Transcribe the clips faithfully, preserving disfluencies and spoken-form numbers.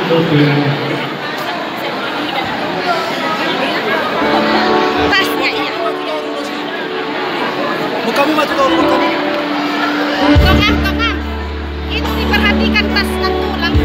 Tasnya, iya. Mukamu maju dulu, mukamu. Tongam, tongam. Itu diperhatikan tas nantulang.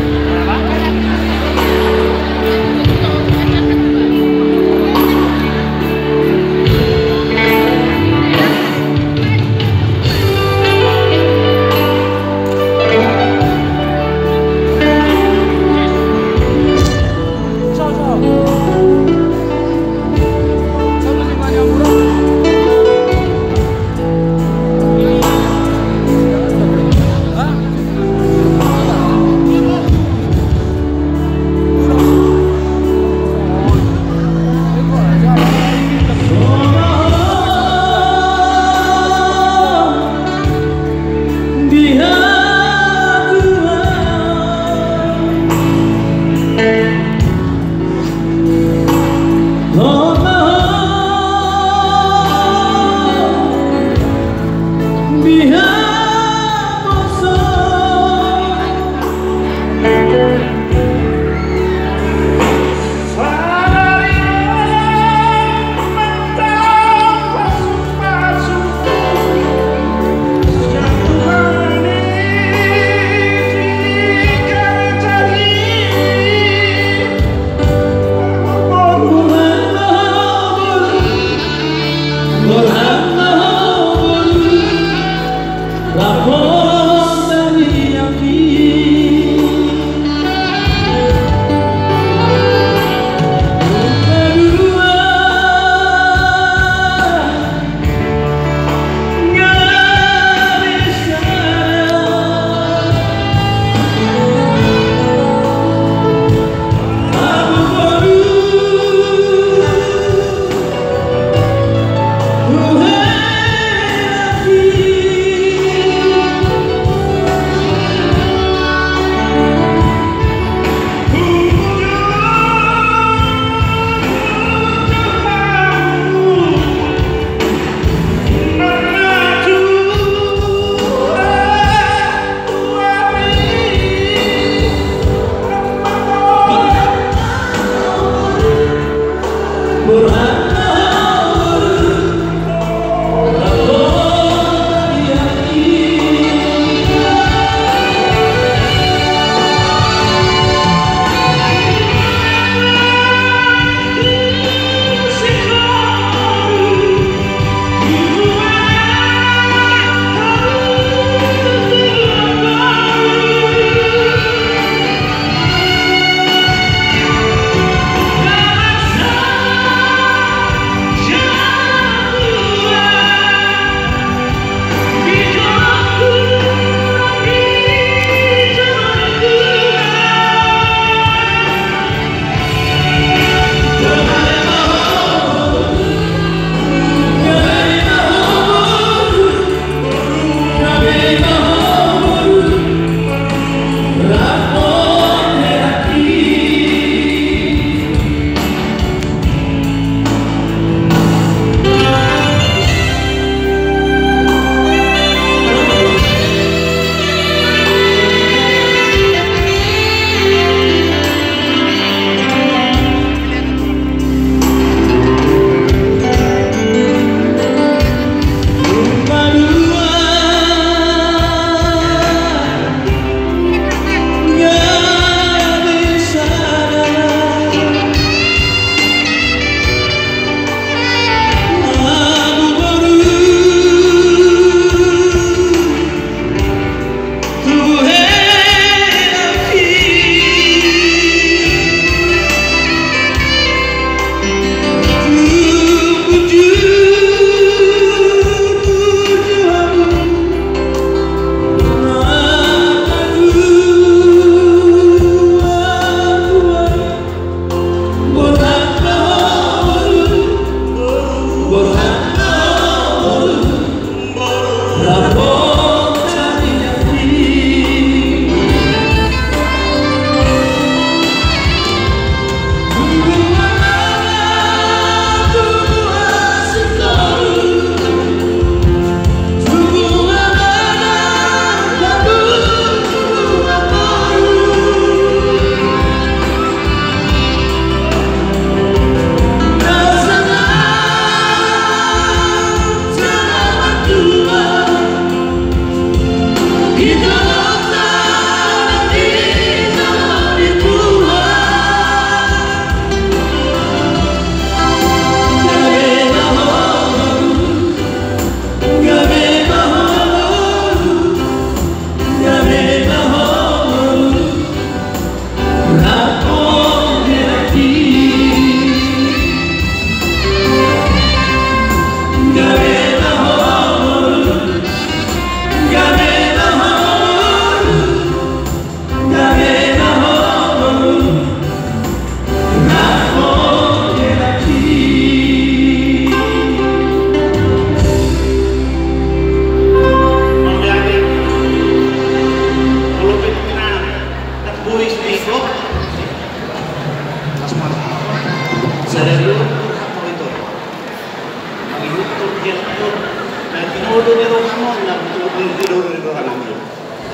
Tidur di roha nami.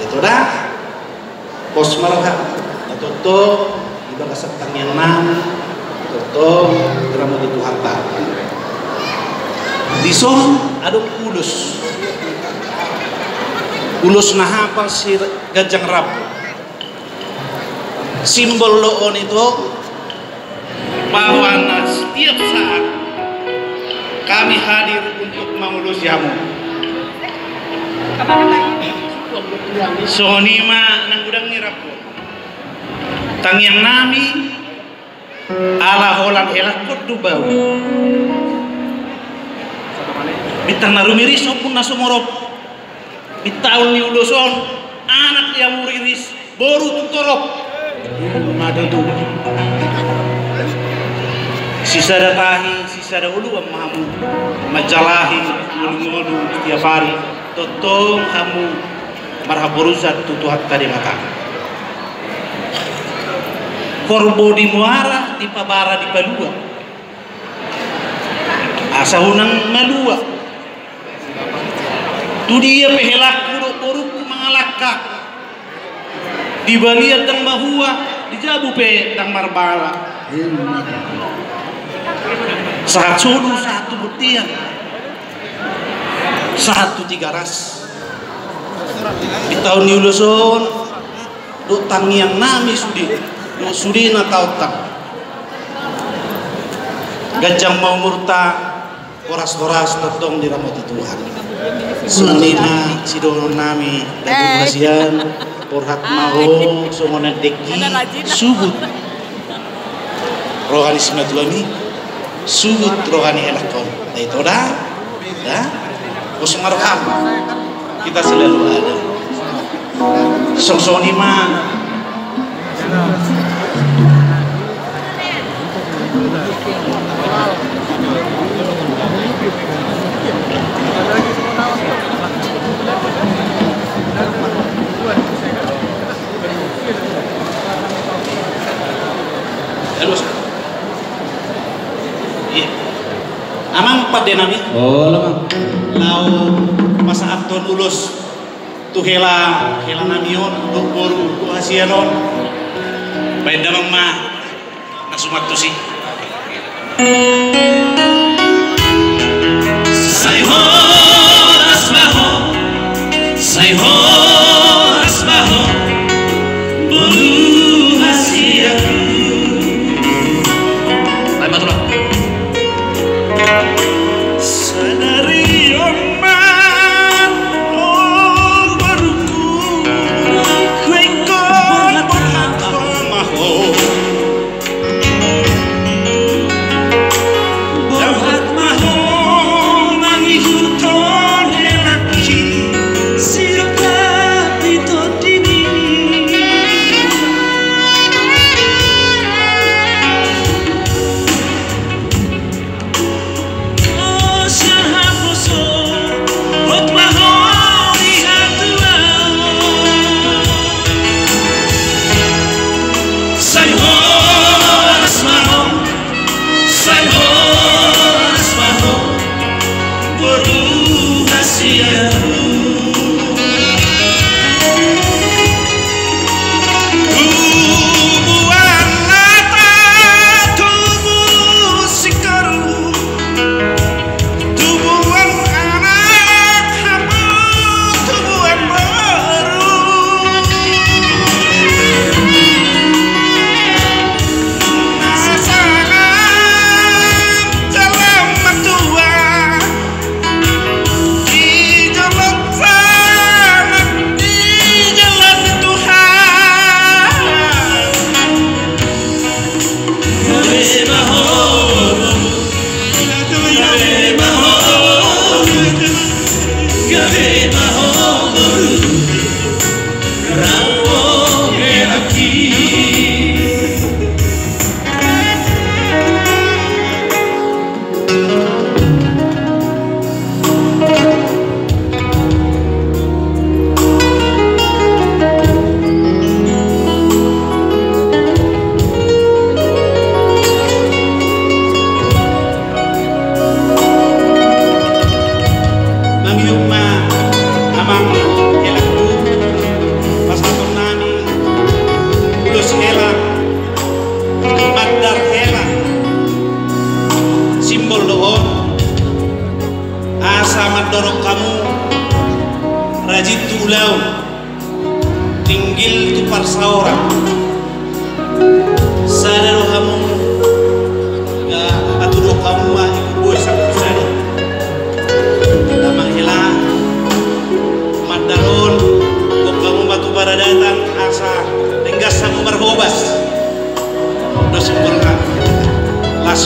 Itu dah. Pos ma roha. Tongtong di bagasan tangiang nami, tongtong diramoti Tuhanta. Dison adong ulos. Ulos na hapal si ganjang rambu. Simbol do on i tu bahwa na setiap saat kami hadir untuk mangulosi hamu. Songon i ma nang godang ni rambu on. Tangiang nami ala holan helangkon do bahu. Bintang na rumiris ombun na sumorop. Bintang ni ulos on, anak ni amu riris, boru tu torop. Mada tu sisada tahi, sisada uluan ma hamu manjalahi ngolu-ngolu setiap hari. Tongtong hamu marhaporusan tu Tuhanta Debata. Horbo di muara, di pabara, di palua. Asa unang malua. Tu dia pe helangku dohot borungku mangalangka, di balian ndang mahua, di jabu pe ndang marbala. Sahat solu, sahat tu bontean, sahat tu Tigaras. Di taon ni ulos on, dohot tangiang nami sude, dohot sude na taontang. Ganjang ma umurta, horas-horas tongtong diramoti Tuhan. Songon i ma sidohonon nami, datu hasian, borhat ma ho songon na dengki, subut roha ni simatuami, subut roha ni helangkon. Nah, itu dah. Ya. Pos ma roham. Kita selalu ada. Songon i ma. Amang pande nami. Olo, Amang. Laho pasahathon ulos tu hela, hela nami on, dohot boru, tu hasian on. Baen damang ma na suman tusi. Sai horas ma ho, sai horas ma ho, boru hasianhu. Baen ma tulang. Sadari on ma ho borungku, huingkon borhat ma ho.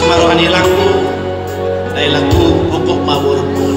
Maroha ni langku, dailangku, pokok ma borungku.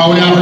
Mauliate.